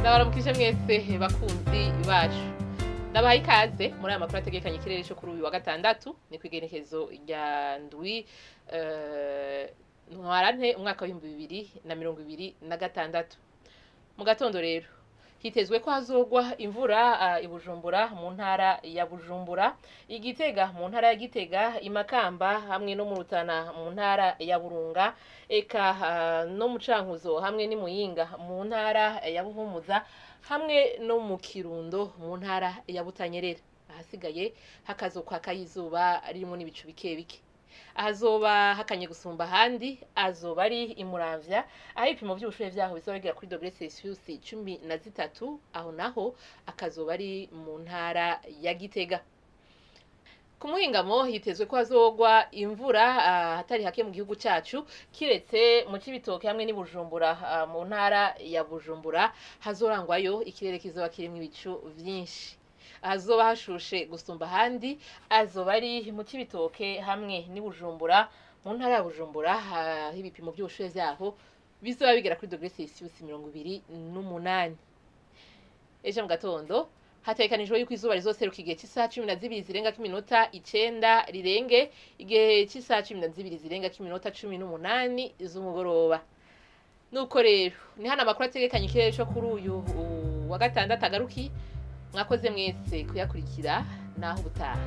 Ndabaramukije mwese bakunzi bacu, ndabahaye ikaze muri aya makuru ategekanye ikirere cyo kuri uyu wa gatandatu, ni kw'igenekezo rya 7 Ntwarante umwaka wa 2026. Mu gatondo rero hitezwe ko hazogwa imvura i Bujumbura mu ntara ya Bujumbura, Igitega mu ntara ya Gitega, Imakamba hamwe no mu Rutana mu ntara ya Burunga, eka no mu Cankuzo hamwe n'i Muyinga mu ntara ya Buhumuza, hamwe no mu Kirundo mu ntara ya Butanyerera. Ahasigaye hakazokwaka izuba ririmo n'ibicu bike bike. Ahazoba hakanye gusumba ahandi azoba ari imuramvya, aho ibipimo vy'ubushuhe vyaho bizoba bigera kuri dogere Celsius 13, aho naho akazoba ari mu ntara ya Gitega. Ku muhingamo hitezwe ko hazogwa imvura ahatari hake mu gihugu cacu, kiretse mu Cibitoke hamwe n'i Bujumbura mu ntara ya Bujumbura hazorangwayo ikirere kizoba kirimwo ibicu vyinshi. Ahazoba hashushe gusumba ahandi azoba ari mu Cibitoke hamwe n'i Bujumbura mu ntara ya Bujumbura, aho ibipimo vy'ubushuhe vyaho bizoba bigera kuri dogere Celsius 28. Ejo mu gatondo hategekanijwe yuko izuba rizoseruka igihe c'isaha 12 zirengako iminota 9, rirenge igihe c'isaha 12 zirengako iminota 18 z'umugoroba. Nuko rero ni hano amakuru ategekanye ikirere co kuri uyu wa gatandatu agaruki. Mwakoze mwese kuyakurikira, naho ubutaha.